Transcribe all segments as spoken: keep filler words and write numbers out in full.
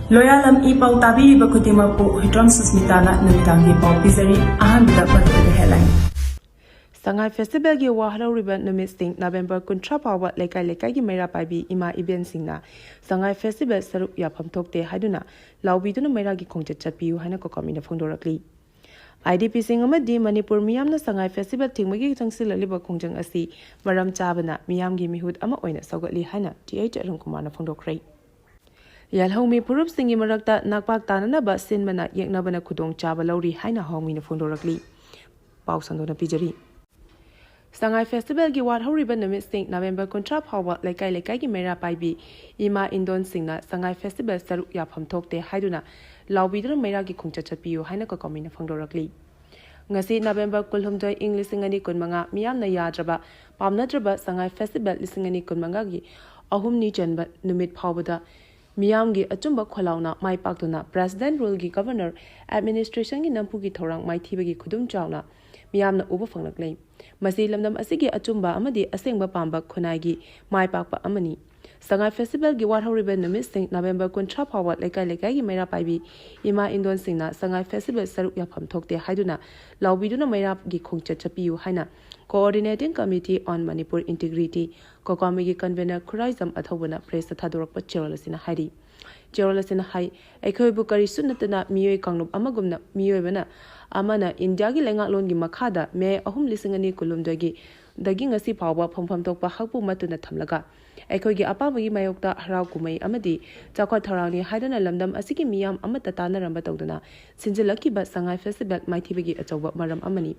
ꯂꯣꯌꯥꯂꯝ E ꯄꯥꯎ ꯇꯥꯕꯤꯔꯤꯕ ꯈꯨꯗꯤꯡꯃꯛꯄꯨ ꯍꯨꯏꯗ꯭ꯔꯣꯝ ꯁꯨꯁꯃꯤꯇꯥꯅ ꯅꯨꯃꯤꯗꯥꯡꯒꯤ ꯄꯥꯎ ꯄꯤꯖꯔꯤ꯫ ꯑꯍꯥꯟꯕꯗ ꯄꯟꯊꯨꯡꯗ ꯍꯦꯠꯂꯥꯏꯟ꯫ ꯁꯉꯥꯏ ꯐꯦꯁꯇꯤꯚꯦꯜꯒꯤ ꯋꯥ ꯍꯔꯧꯔꯤꯕ ꯅꯨꯃꯤꯠꯁꯤꯡ ꯅꯕꯦꯝꯕꯔ ꯀꯨꯟꯊ꯭ꯔꯥ ꯐꯥꯎꯕ ꯂꯩꯀꯥꯏ ꯂꯩꯀꯥꯏꯒꯤ ꯃꯩꯔꯥ ꯄꯥꯏꯕꯤ ꯏꯃꯥ ꯏꯕꯦꯟꯁꯤꯡꯅ ꯁꯉꯥꯏ ꯐꯦꯁꯇꯤꯚꯦꯜ ꯁꯔꯨꯛ ꯌꯥꯐꯝ ꯊꯣꯛꯇꯦ ꯍꯥꯏꯗꯨꯅ ꯂꯥꯎꯕꯤꯗꯨꯅ ꯃꯩꯔꯥꯒꯤ ꯈꯣꯡꯆꯠ ꯆꯠꯄꯤꯌꯨ ꯍꯥꯏꯅ ꯀꯣꯀꯥꯃꯤꯅ ꯐꯣꯡꯗꯣꯔꯛꯂꯤ꯫ IDPꯁꯤꯡ ꯑꯃꯗꯤ ꯃꯅꯤꯄꯨꯔ ꯃꯤꯌꯥꯝꯅ ꯁꯉꯥꯏ ꯐꯦꯁꯇꯤꯚꯦꯜ ꯊꯤꯡꯕꯒꯤ ꯆꯪꯁꯤꯜꯂꯛꯂꯤꯕ ꯈꯣꯡꯖꯪ ꯑꯁꯤ ꯃꯔꯝ ꯆꯥꯕꯅ ꯃꯤꯌꯥꯝꯒꯤ ꯃꯤꯍꯨꯠ ꯑꯃ ꯑꯣꯏꯅ ꯁꯧꯒꯠꯂꯤ ꯍꯥꯏꯅ Th ꯑꯔꯨꯟ ꯀꯨꯃꯥꯔꯅ ꯐꯣꯡꯗꯣꯛꯈ꯭ꯔꯦ꯫ ꯌꯦꯜꯍꯧꯃꯤ ꯐꯨꯔꯨꯞꯁꯤꯡꯒꯤ ꯃꯔꯛꯇ ꯅꯥꯛꯄꯥꯛ ꯇꯥꯅꯅꯕ ꯁꯤꯟꯕꯅ ꯌꯦꯛꯅꯕꯅ ꯈꯨꯗꯣꯡꯆꯥꯕ ꯂꯧꯔꯤ ꯍꯥꯏꯅ ꯍꯥꯎꯃꯤꯅ ꯐꯣꯡꯗꯣꯔꯛꯂꯤ꯫ ꯄꯥꯎ ꯁꯟꯗꯣꯛꯅ ꯄꯤꯖꯔꯤ꯫ ꯁꯉꯥꯏ ꯐꯦꯁꯇꯤꯚꯦꯜꯒꯤ ꯋꯥꯠꯍꯧꯔꯤꯕ ꯅꯨꯃꯤꯠꯁꯤꯡ ꯅꯕꯦꯝꯕꯔ ꯀꯨꯟꯊ꯭ꯔꯥ ꯐꯥꯎꯕ ꯂꯩꯀꯥꯏ ꯂꯩꯀꯥꯏꯒꯤ ꯃꯩꯔꯥ ꯄꯥꯏꯕꯤ ꯏꯃꯥ ꯏꯟꯗꯣꯟꯁꯤꯡꯅ ꯁꯉꯥꯏ ꯐꯦꯁꯇꯤꯚꯦꯜ ꯁꯔꯨꯛ ꯌꯥꯐꯝ ꯊꯣꯛꯇꯦ ꯍꯥꯏꯗꯨꯅ ꯂꯥꯎꯕꯤꯗꯨꯅ ꯃꯩꯔꯥꯒꯤ ꯈꯣꯡꯆꯠ ꯆꯠꯄꯤꯌꯨ ꯍꯥꯏꯅ ꯀꯣꯀꯥꯃꯤꯅ ꯐꯣꯡꯗꯣꯔꯛꯂꯤ꯫ ꯉꯁꯤ ꯅꯕꯦꯝꯕꯔ ꯀꯨꯟꯍꯨꯝꯗꯣꯏ, ꯏꯪ ꯂꯤꯁꯤꯡ ꯑꯅꯤ ꯀꯨꯟꯃꯉꯥ, ꯃꯤꯌꯥꯝꯅ ꯌꯥꯗ꯭ꯔꯕ, ꯄꯥꯝꯅꯗ꯭ꯔꯕ ꯁꯉꯥꯏ ꯐꯦꯁꯇꯤꯚꯦꯜ ꯂꯤꯁꯤꯡ ꯑꯅꯤ ꯀꯨꯟꯃꯉꯥꯒꯤ ꯑꯍꯨꯝꯅꯤ ꯆꯟꯕ ꯅꯨꯃꯤꯠ ꯐꯥꯎꯕꯗ ꯃꯤꯌꯥꯝꯒꯤ ꯑꯆꯨꯝꯕ ꯈꯣꯜꯂꯥꯎꯅ ꯃꯥꯏ ꯄꯥꯛꯇꯨꯅ President Ruleꯒꯤ Governor Administrationꯒꯤ ꯅꯝꯐꯨꯒꯤ ꯊꯧꯔꯥꯡ ꯃꯥꯏꯊꯤꯕꯒꯤ ꯈꯨꯗꯨꯝ ꯆꯥꯎꯅ ꯃꯤꯌꯥꯝꯅ ꯎꯕ ꯐꯪꯂꯛꯂꯦ꯫ ꯃꯁꯤ ꯂꯝꯗꯝ ꯑꯁꯤꯒꯤ ꯑꯆꯨꯝꯕ ꯑꯃꯗꯤ ꯑꯁꯦꯡꯕ ꯄꯥꯝꯕ ꯈꯨꯟꯅꯥꯏꯒꯤ ꯃꯥꯏ ꯄꯥꯛꯄ ꯑꯃꯅꯤ꯫ ꯁꯉꯥꯏ ꯐꯦꯁꯇꯤꯚꯦꯜꯒꯤ ꯋꯥꯠꯍꯧꯔꯤꯕ ꯅꯨꯃꯤꯠꯁꯤꯡ ꯅꯕꯦꯝꯕꯔ ꯀꯨꯟꯊ꯭ꯔꯥ ꯐꯥꯎꯕ ꯂꯩꯀꯥꯏ ꯂꯩꯀꯥꯏꯒꯤ ꯃꯩꯔꯥ ꯄꯥꯏꯕꯤ ꯏꯃꯥ ꯏꯟꯗꯣꯟꯁꯤꯡꯅ ꯁꯉꯥꯏ ꯐꯦꯁꯇꯤꯚꯦꯜ ꯁꯔꯨꯛ ꯌꯥꯐꯝ ꯊꯣꯛꯇꯦ ꯍꯥꯏꯗꯨꯅ ꯂꯥꯎꯕꯤꯗꯨꯅ ꯃꯩꯔꯥꯒꯤ ꯈꯣꯡꯆꯠ ꯆꯠꯄꯤꯌꯨ ꯍꯥꯏꯅ Coordinating Committee on Manipur Integrity, ꯀꯣꯀꯥꯃꯤꯒꯤ convener Khuraijam ꯑꯊꯧꯕꯅ pressꯇ ꯊꯥꯗꯣꯔꯛꯄ ꯆꯦꯔꯣꯜ ꯑꯁꯤꯅ ꯍꯥꯏꯔꯤ꯫ ꯆꯦꯔꯣꯜ ꯑꯁꯤꯅ ꯍꯥꯏ, ꯑꯩꯈꯣꯏꯕꯨ ꯀꯔꯤꯁꯨ ꯅꯠꯇꯅ ꯃꯤꯑꯣꯏ ꯀꯥꯡꯂꯨꯞ ꯑꯃꯒꯨꯝꯅ ꯃꯤꯑꯣꯏꯕꯅ ꯑꯃꯅ ꯏꯟꯗꯤꯌꯥꯒꯤ ꯂꯩꯉꯥꯛꯂꯣꯟꯒꯤ ꯃꯈꯥꯗ ꯃꯦ ꯑꯍꯨꯝ ꯂꯤꯁꯤꯡ ꯑꯅꯤ ꯀꯨꯟꯍꯨꯝꯗꯣꯏꯒꯤ ꯗꯒꯤ ꯉꯁꯤ ꯐꯥꯎꯕ ꯐꯪꯐꯝ ꯊꯣꯛꯄ ꯍꯛꯄꯨ ꯃꯠꯇꯨꯅ ꯊꯝꯂꯒ ꯑꯩꯈꯣꯏꯒꯤ ꯑꯄꯥꯝꯕꯒꯤ ꯃꯥꯌꯣꯛꯇ ꯍꯔꯥꯎ ꯀꯨꯝꯍꯩ ꯑꯃꯗꯤ ꯆꯥꯎꯈꯠ ꯊꯧꯔꯥꯡꯅꯤ ꯍꯥꯏꯗꯨꯅ ꯂꯝꯗꯝ ꯑꯁꯤꯒꯤ ꯃꯤꯌꯥꯝ ꯑꯃꯠꯇ ꯇꯥꯟꯅꯔꯝꯕ ꯇꯧꯗꯨꯅ ꯁꯤꯟꯖꯤꯜꯂꯛꯈꯤꯕ ꯁꯉꯥꯏ ꯐꯦꯁꯇꯤꯚꯦꯜ ꯃꯥꯏꯊꯤꯕꯒꯤ ꯑꯆꯧꯕ ꯃꯔꯝ ꯑꯃꯅꯤ꯫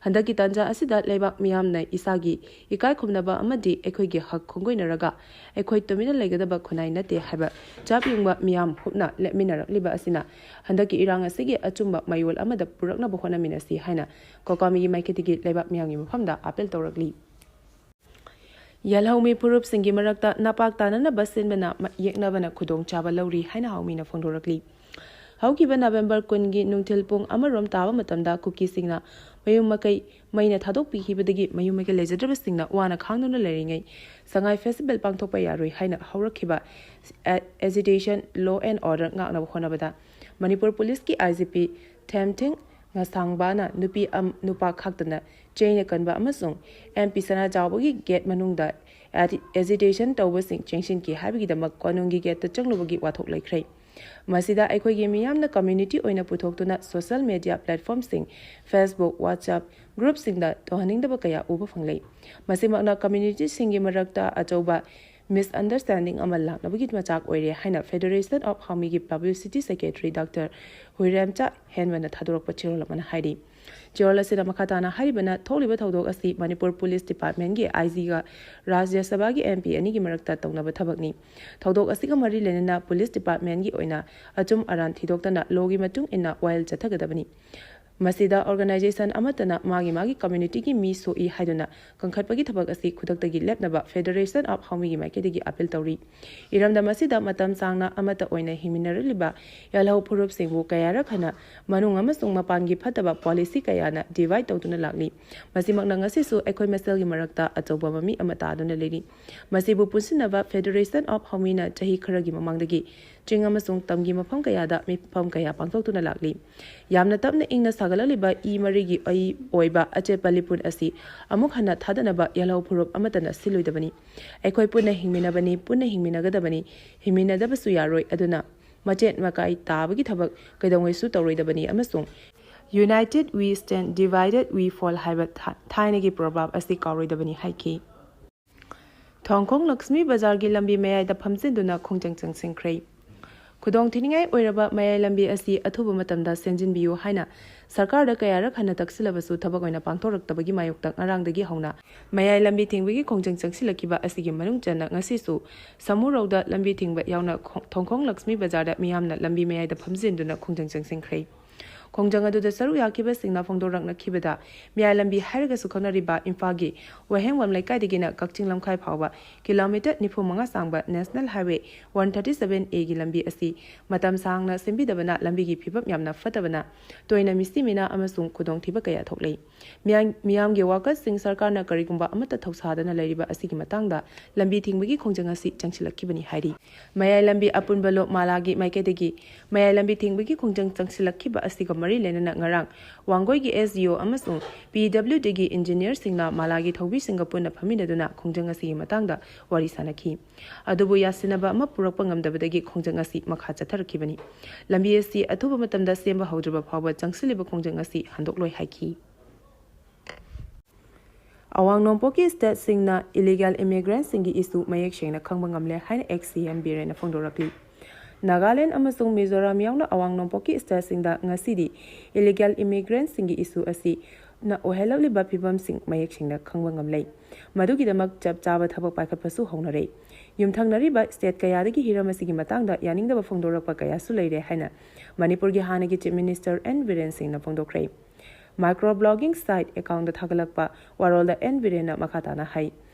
ꯍꯟꯗꯛꯀꯤ ꯇꯥꯟꯖꯥ ꯑꯁꯤꯗ ꯂꯩꯕꯥꯛ ꯃꯤꯌꯥꯝꯅ ꯏꯁꯥꯒꯤ ꯏꯀꯥꯏ ꯈꯨꯝꯅꯕ ꯑꯃꯗꯤ ꯑꯩꯈꯣꯏꯒꯤ ꯍꯛ ꯈꯣꯡꯒꯣꯏꯅꯔꯒ ꯑꯩꯈꯣꯏ ꯇꯨꯃꯤꯟꯅ ꯂꯩꯒꯗꯕ ꯈꯨꯟꯅꯥꯏ ꯅꯠꯇꯦ ꯍꯥꯏꯕ ꯆꯞ ꯌꯨꯡꯕ ꯃꯤꯌꯥꯝ ꯍꯨꯞꯅ ꯂꯦꯞꯃꯤꯟꯅꯔꯛꯂꯤꯕ ꯑꯁꯤꯅ ꯍꯟꯗꯛꯀꯤ ꯏꯔꯥꯡ ꯑꯁꯤꯒꯤ ꯑꯆꯨꯝꯕ ꯃꯌꯣꯜ ꯑꯃꯗ ꯄꯨꯔꯛꯅꯕ ꯍꯣꯠꯅꯃꯤꯟꯅꯁꯤ ꯍꯥꯏꯅ ꯀꯣꯀꯥꯃꯤꯒꯤ ꯃꯥꯏꯀꯩꯗꯒꯤ ꯂꯩꯕꯥꯛ ꯃꯤꯌꯥꯝꯒꯤ ꯃꯐꯝꯗ ꯑꯥꯄꯤꯜ ꯇꯧꯔꯛꯂꯤ꯫ ꯌꯦꯜꯍꯧꯃꯤ ꯐꯨꯔꯨꯞꯁꯤꯡꯒꯤ ꯃꯔꯛꯇ ꯅꯄꯥꯛ ꯇꯥꯅꯅꯕ ꯁꯤꯟꯕꯅ ꯃ-, ꯌꯦꯛꯅꯕꯅ ꯈꯨꯗꯣꯡꯆꯥꯕ ꯂꯧꯔꯤ ꯍꯥꯏꯅ ꯍꯥꯎꯃꯤꯅ ꯐꯣꯡꯗꯣꯔꯛꯂꯤ꯫ ꯍꯧꯈꯤꯕ ꯅꯕꯦꯝꯕꯔ ꯀꯨꯟꯒꯤ ꯅꯨꯡꯊꯤꯜ ꯄꯨꯡ ꯑꯃꯔꯣꯝ ꯇꯥꯕ ꯃꯇꯝꯗ ꯀꯨꯀꯤꯁꯤꯡꯅ ꯃꯌꯨꯝ ꯃꯀꯩ ꯃꯩꯅ ꯊꯥꯗꯣꯛꯄꯤꯈꯤꯕꯗꯒꯤ ꯃꯌꯨꯝ ꯃꯀꯩ ꯂꯩꯖꯗ꯭ꯔꯕꯁꯤꯡꯅ ꯋꯥꯅ ꯈꯥꯡꯗꯨꯅ ꯂꯩꯔꯤꯉꯩ ꯁꯉꯥꯏ ꯐꯦꯁꯇꯤꯚꯦꯜ ꯄꯥꯡꯊꯣꯛꯄ ꯌꯥꯔꯣꯏ ꯍꯥꯏꯅ ꯍꯧꯔꯛꯈꯤꯕ ꯑꯦ-, agitation, law and order ꯉꯥꯛꯅꯕ ꯍꯣꯠꯅꯕꯗ ꯃꯅꯤꯄꯨꯔ ꯄꯨꯂꯤꯁꯀꯤ ꯑꯥꯏ ꯖꯤ ꯄꯤ ꯊꯦꯝꯊꯤꯡ ꯉꯁꯥꯡꯕꯥꯅ ꯅꯨꯄꯤ ꯑꯝ-, ꯅꯨꯄꯥ ꯈꯥꯛꯇꯅ ꯆꯩꯅ ꯀꯟꯕ ꯑꯃꯁꯨꯡ ꯑꯦꯝ ꯄꯤ ꯁꯅꯥꯖꯥꯎꯕꯒꯤ ꯒꯦꯠ ꯃꯅꯨꯡꯗ ꯑꯦꯖꯤ-, agitation ꯇꯧꯕꯁꯤꯡ ꯆꯦꯡꯁꯤꯟꯈꯤ ꯍꯥꯏꯕꯒꯤꯗꯃꯛ ꯀꯣꯅꯨꯡꯒꯤ ꯒꯦꯠꯇ ꯆꯪꯂꯨꯕꯒꯤ ꯋꯥꯊꯣꯛ ꯂꯩꯈ꯭ꯔꯦ꯫ ꯃꯁꯤꯗ ꯑꯩꯈꯣꯏꯒꯤ ꯃꯤꯌꯥꯝꯅ community ꯑꯣꯏꯅ ꯄꯨꯊꯣꯛꯇꯨꯅ social media platformꯁꯤꯡ, Facebook, WhatsApp groupꯁꯤꯡꯗ ꯇꯧꯍꯟꯅꯤꯡꯗꯕ ꯀꯌꯥ ꯎꯕ ꯐꯪꯂꯦ꯫ ꯃꯁꯤꯃꯛꯅ communityꯁꯤꯡꯒꯤ ꯃꯔꯛꯇ ꯑꯆꯧꯕ misunderstanding ꯑꯃ ꯂꯥꯛꯅꯕꯒꯤ ꯃꯆꯥꯛ ꯑꯣꯏꯔꯦ ꯍꯥꯏꯅ Federation of ꯍꯥꯎꯃꯤꯒꯤ publicity secretary Doctor ꯍꯨꯏꯔꯦꯝꯆꯥ ꯍꯦꯟꯕꯅ ꯊꯥꯗꯣꯔꯛꯄ ꯆꯦꯔꯣꯜ ꯑꯃꯅ ꯍꯥꯏꯔꯤ꯫ ꯆꯦꯔꯣꯜ ꯑꯁꯤꯗ ꯃꯈꯥ ꯇꯥꯅ ꯍꯥꯏꯔꯤꯕꯅ, ꯊꯣꯛꯂꯤꯕ ꯊꯧꯗꯣꯛ ꯑꯁꯤ ꯃꯅꯤꯄꯨꯔ ꯄꯨꯂꯤꯁ ꯗꯤꯄꯥꯔꯠꯃꯦꯟꯒꯤ ꯑꯥꯏ ꯖꯤꯒ ꯔꯥꯖ꯭ꯌ ꯁꯚꯥꯒꯤ ꯑꯦꯝ ꯄꯤ ꯑꯅꯤꯒꯤ ꯃꯔꯛꯇ ꯇꯧꯅꯕ ꯊꯕꯛꯅꯤ꯫ ꯊꯧꯗꯣꯛ ꯑꯁꯤꯒ ꯃꯔꯤ ꯂꯩꯅꯅ ꯄꯨꯂꯤꯁ ꯗꯤꯄꯥꯔꯠꯃꯦꯟꯒꯤ ꯑꯣꯏꯅ ꯑꯆꯨꯝ ꯑꯔꯥꯟ ꯊꯤꯗꯣꯛꯇꯅ ꯂꯣꯒꯤ ꯃꯇꯨꯡ ꯏꯟꯅ ꯋꯥꯌꯦꯜ ꯆꯠꯊꯒꯗꯕꯅꯤ꯫ ꯃꯁꯤꯗ organization ꯑꯃꯠꯇꯅ ꯃꯥꯒꯤ ꯃꯥꯒꯤ communityꯒꯤ ꯃꯤ ꯁꯣꯛꯏ ꯍꯥꯏꯗꯨꯅ ꯀꯟꯈꯠꯄꯒꯤ ꯊꯕꯛ ꯑꯁꯤ ꯈꯨꯗꯛꯇꯒꯤ ꯂꯦꯞꯅꯕ Federation of ꯍꯥꯎꯃꯤꯒꯤ ꯃꯥꯏꯀꯩꯗꯒꯤ ꯑꯥꯄꯤꯜ ꯇꯧꯔꯤ꯫ ꯏꯔꯝꯗꯝ ꯑꯁꯤꯗ ꯃꯇꯝ ꯁꯥꯡꯅ ꯑꯃꯠꯇ ꯑꯣꯏꯅ ꯍꯤꯡꯃꯤꯟꯅꯔꯛꯂꯤꯕ ꯌꯥꯜꯍꯧ ꯐꯨꯔꯨꯞꯁꯤꯡꯕꯨ ꯀꯌꯥꯔꯛ ꯍꯟꯅ ꯃꯅꯨꯡ ꯑꯃꯁꯨꯡ ꯃꯄꯥꯟꯒꯤ ꯐꯠꯇꯕ policy ꯀꯌꯥꯅ divide ꯇꯧꯗꯨꯅ ꯂꯥꯛꯂꯤ꯫ ꯃꯁꯤꯃꯛꯅ ꯉꯁꯤꯁꯨ ꯑꯩꯈꯣꯏ ꯃꯁꯦꯜꯒꯤ ꯃꯔꯛꯇ ꯑꯆꯧꯕ ꯃꯃꯤ ꯑꯃ ꯇꯥꯗꯨꯅ ꯂꯩꯔꯤ꯫ ꯃꯁꯤꯕꯨ ꯄꯨꯟꯁꯤꯟꯅꯕ Federation of ꯍꯥꯎꯃꯤꯅ ꯆꯍꯤ ꯈꯔꯒꯤ ꯃꯃꯥꯡꯗꯒꯤ ꯆꯤꯡ ꯑꯃꯁꯨꯡ ꯇꯝꯒꯤ ꯃꯐꯝ ꯀꯌꯥꯗ ꯃꯤꯐꯝ ꯀꯌꯥ ꯄꯥꯡꯊꯣꯛꯇꯨꯅ ꯂꯥꯛꯂꯤ꯫ ꯌꯥꯝꯅ ꯇꯞꯅ ꯏꯪꯅ ꯁꯥꯒꯠꯂꯛꯂꯤꯕ ꯏ ꯃꯔꯤꯒꯤ ꯑꯏ-, ꯑꯣꯏꯕ ꯑꯆꯦꯠꯄ ꯂꯤꯄꯨꯟ ꯑꯁꯤ ꯑꯃꯨꯛ ꯍꯟꯅ ꯊꯥꯗꯅꯕ ꯌꯥꯜꯍꯧ ꯐꯨꯔꯨꯞ ꯑꯃꯠꯇꯅ ꯁꯤꯜꯂꯣꯏꯗꯕꯅꯤ꯫ ꯑꯩꯈꯣꯏ ꯄꯨꯟꯅ ꯍꯤꯡꯃꯤꯟꯅꯕꯅꯤ, ꯄꯨꯟꯅ ꯍꯤꯡꯃꯤꯟꯅꯒꯗꯕꯅꯤ, ꯍꯤꯡꯃꯤꯟꯅꯗꯕꯁꯨ ꯌꯥꯔꯣꯏ꯫ ꯑꯗꯨꯅ ꯃꯆꯦꯠ ꯃꯀꯥꯏ ꯇꯥꯕꯒꯤ ꯊꯕꯛ ꯀꯩꯗꯧꯉꯩꯁꯨ ꯇꯧꯔꯣꯏꯗꯕꯅꯤ ꯑꯃꯁꯨꯡ United we stand, divided we fall ꯍꯥꯏꯕ ꯊꯥ-, ꯊꯥꯏꯅꯒꯤ proverb ꯑꯁꯤ ꯀꯥꯎꯔꯣꯏꯗꯕꯅꯤ ꯍꯥꯏꯈꯤ꯫ ꯊꯣꯡꯈꯣꯡ ꯂꯛꯁꯃꯤ ꯕꯖꯥꯔꯒꯤ ꯂꯝꯕꯤ ꯃꯌꯥꯏꯗ ꯐꯝꯖꯤꯟꯗꯨꯅ ꯈꯣꯡꯖꯪ ꯆꯪꯁꯤꯟꯈ꯭ꯔꯦ꯫ ꯈꯨꯗꯣꯡꯊꯤꯅꯤꯡꯉꯥꯏ ꯑꯣꯏꯔꯕ ꯃꯌꯥꯏ ꯂꯝꯕꯤ ꯑꯁꯤ ꯑꯊꯨꯕ ꯃꯇꯝꯗ ꯁꯦꯝꯖꯤꯟꯕꯤꯌꯨ ꯍꯥꯏꯅ ꯁꯔꯀꯥꯔꯗ ꯀꯌꯥꯔꯛ ꯍꯟꯅ ꯇꯛꯁꯤꯜꯂꯕꯁꯨ ꯊꯕꯛ ꯑꯣꯏꯅ ꯄꯥꯡꯊꯣꯔꯛꯇꯕꯒꯤ ꯃꯥꯌꯣꯛꯇ ꯉꯔꯥꯡꯗꯒꯤ ꯍꯧꯅ ꯃꯌꯥꯏ ꯂꯝꯕꯤ ꯊꯤꯡꯕꯒꯤ ꯈꯣꯡꯖꯪ ꯆꯪꯁꯤꯜꯂꯛꯈꯤꯕ ꯑꯁꯤꯒꯤ ꯃꯅꯨꯡ ꯆꯟꯅ ꯉꯁꯤꯁꯨ ꯁꯃꯨꯔꯧꯗ ꯂꯝꯕꯤ ꯊꯤꯡꯕ ꯌꯥꯎꯅ ꯈꯣ-, ꯊꯣꯡꯈꯣꯡ ꯂꯛꯁꯃꯤ ꯕꯖꯥꯔꯗ ꯃꯤꯌꯥꯝꯅ ꯂꯝꯕꯤ ꯃꯌꯥꯏꯗ ꯐꯝꯖꯤꯟꯗꯨꯅ ꯈꯣꯡꯖꯪ ꯆꯪꯁꯤꯟꯈ꯭ꯔꯦ꯫ ꯈꯣꯡꯖꯪ ꯑꯗꯨꯗ ꯁꯔꯨꯛ ꯌꯥꯈꯤꯕꯁꯤꯡꯅ ꯐꯣꯡꯗꯣꯔꯛꯅꯈꯤꯕꯗ, ꯃꯌꯥꯏ ꯂꯝꯕꯤ ꯍꯥꯏꯔꯒꯁꯨ ꯈꯪꯅꯔꯤꯕ ꯏꯝꯐꯥꯜꯒꯤ ꯋꯥꯍꯦꯡꯕꯝ ꯂꯩꯀꯥꯏꯗꯒꯤꯅ ꯀꯛꯆꯤꯡ ꯂꯝꯈꯥꯏ ꯐꯥꯎꯕ ꯀꯤꯂꯣꯃꯤꯇꯔ ꯅꯤꯐꯨ ꯃꯉꯥ ꯁꯥꯡꯕ National Highway one thirty seven A ꯒꯤ ꯂꯝꯕꯤ ꯑꯁꯤ ꯃꯇꯝ ꯁꯥꯡꯅ ꯁꯦꯝꯕꯤꯗꯕꯅ ꯂꯝꯕꯤꯒꯤ ꯐꯤꯕꯝ ꯌꯥꯝꯅ ꯐꯠꯇꯕꯅ ꯇꯣꯏꯅ ꯃꯤꯁꯤ ꯃꯤꯅꯥ ꯑꯃꯁꯨꯡ ꯈꯨꯗꯣꯡꯊꯤꯕ ꯀꯌꯥ ꯊꯣꯛꯂꯦ꯫ ꯃꯤꯌꯥꯝ-, ꯃꯤꯌꯥꯝꯒꯤ ꯋꯥꯀꯠꯁꯤꯡ ꯁꯔꯀꯥꯔꯅ ꯀꯔꯤꯒꯨꯝꯕ ꯑꯃꯠꯇ ꯊꯧꯁꯥꯗꯅ ꯂꯩꯔꯤꯕ ꯑꯁꯤꯒꯤ ꯃꯇꯥꯡꯗ ꯂꯝꯕꯤ ꯊꯤꯡꯕꯒꯤ ꯈꯣꯡꯖꯪ ꯑꯁꯤ ꯆꯪꯁꯤꯜꯂꯛꯈꯤꯕꯅꯤ ꯍꯥꯏꯔꯤ꯫ ꯃꯌꯥꯏ ꯂꯝꯕꯤ ꯑꯄꯨꯟꯕ ꯂꯨꯞ ꯃꯥꯂꯥꯒꯤ ꯃꯥꯏꯀꯩꯗꯒꯤ ꯃꯌꯥꯏ ꯂꯝꯕꯤ ꯊꯤꯡꯕꯒꯤ ꯈꯣꯡꯖꯪ ꯆꯪꯁꯤꯜꯂꯛꯈꯤꯕ ꯑꯁꯤꯒ ꯃꯔꯤ ꯂꯩꯅꯅ ꯉꯔꯥꯡ ꯋꯥꯡꯒꯣꯏꯒꯤ S D O ꯑꯃꯁꯨꯡ P W D ꯒꯤ ꯏꯟꯖꯤꯅꯤꯌꯔꯁꯤꯡꯅ ꯃꯥꯂꯥꯒꯤ ꯊꯧꯕꯤꯁꯤꯡꯒ ꯄꯨꯟꯅ ꯐꯝꯃꯤꯟꯅꯗꯨꯅ ꯈꯣꯡꯖꯪ ꯑꯁꯤꯒꯤ ꯃꯇꯥꯡꯗ ꯋꯥꯔꯤ ꯁꯥꯅꯈꯤ꯫ ꯑꯗꯨꯕꯨ ꯌꯥꯁꯤꯟꯅꯕ ꯑꯃ ꯄꯨꯔꯛꯄ ꯉꯝꯗꯕꯗꯒꯤ ꯈꯣꯡꯖꯪ ꯑꯁꯤ ꯃꯈꯥ ꯆꯠꯊꯔꯛꯈꯤꯕꯅꯤ꯫ ꯂꯝꯕꯤ ꯑꯁꯤ ꯑꯊꯨꯕ ꯃꯇꯝꯗ ꯁꯦꯝꯕ ꯍꯧꯗ꯭ꯔꯤꯕ ꯐꯥꯎꯕ ꯆꯪꯁꯤꯜꯂꯤꯕ ꯈꯣꯡꯖꯪ ꯑꯁꯤ ꯍꯟꯗꯣꯛꯂꯣꯏ ꯍꯥꯏꯈꯤ꯫ ꯑꯋꯥꯡ ꯅꯣꯡꯄꯣꯛꯀꯤ ꯁ꯭ꯇꯦꯠꯁꯤꯡꯅ ꯏꯂꯤꯒꯦꯜ ꯏꯃꯤꯒ꯭ꯔꯦꯟꯠꯁꯤꯡꯒꯤ ꯏꯁꯨ ꯃꯌꯦꯛ ꯁꯦꯡꯅ ꯈꯪꯕ ꯉꯝꯂꯦ ꯍꯥꯏꯅ Ex C M ꯕꯤꯔꯦꯟꯅ ꯐꯣꯡꯗꯣꯔꯛꯂꯤ꯫ ꯅꯥꯒꯥꯂꯦꯟ ꯑꯃꯁꯨꯡ ꯃꯤꯖꯣꯔꯥꯝ ꯌꯥꯎꯅ ꯑꯋꯥꯡ ꯅꯣꯡꯄꯣꯛꯀꯤ ꯁ꯭ꯇꯦꯠꯁꯤꯡꯗ ꯉꯁꯤꯗꯤ ꯏꯂꯤꯒꯦꯜ ꯏꯃꯤꯒ꯭ꯔꯦꯟꯠꯁꯤꯡꯒꯤ ꯏꯁꯨ ꯑꯁꯤꯅ ꯑꯣꯏꯍꯜꯂꯛꯂꯤꯕ ꯐꯤꯕꯝꯁꯤꯡ ꯃꯌꯦꯛ ꯁꯦꯡꯅ ꯈꯪꯕ ꯉꯝꯂꯦ꯫ ꯃꯗꯨꯒꯤꯗꯃꯛ ꯆꯞ ꯆꯥꯕ ꯊꯕꯛ ꯄꯥꯏꯈꯠꯄꯁꯨ ꯍꯧꯅꯔꯦ꯫ ꯌꯨꯝꯊꯪꯅꯔꯤꯕ ꯁ꯭ꯇꯦꯠ ꯀꯌꯥꯗꯒꯤ ꯍꯤꯔꯝ ꯑꯁꯤꯒꯤ ꯃꯇꯥꯡꯗ ꯌꯥꯅꯤꯡꯗꯕ ꯐꯣꯡꯗꯣꯔꯛꯄ ꯀꯌꯥꯁꯨ ꯂꯩꯔꯦ ꯍꯥꯏꯅ ꯃꯅꯤꯄꯨꯔꯒꯤ ꯍꯥꯟꯅꯒꯤ ꯆꯤꯐ ꯃꯤꯅꯤꯁꯇꯔ ꯑꯦꯟ ꯕꯤꯔꯦꯟ ꯁꯤꯡꯅ ꯐꯣꯡꯗꯣꯛꯈ꯭ꯔꯦ꯫ ꯃꯥꯏꯀ꯭ꯔꯣ ꯕ꯭ꯂꯣꯒꯤꯡ ꯁꯥꯏꯠ ꯑꯦꯀꯥꯎꯟꯗ ꯊꯥꯒꯠꯂꯛꯄ ꯋꯥꯔꯣꯜꯗ ꯑꯦꯟ ꯕꯤꯔꯦꯟꯅ ꯃꯈꯥ ꯇꯥꯅ ꯍꯥꯏ,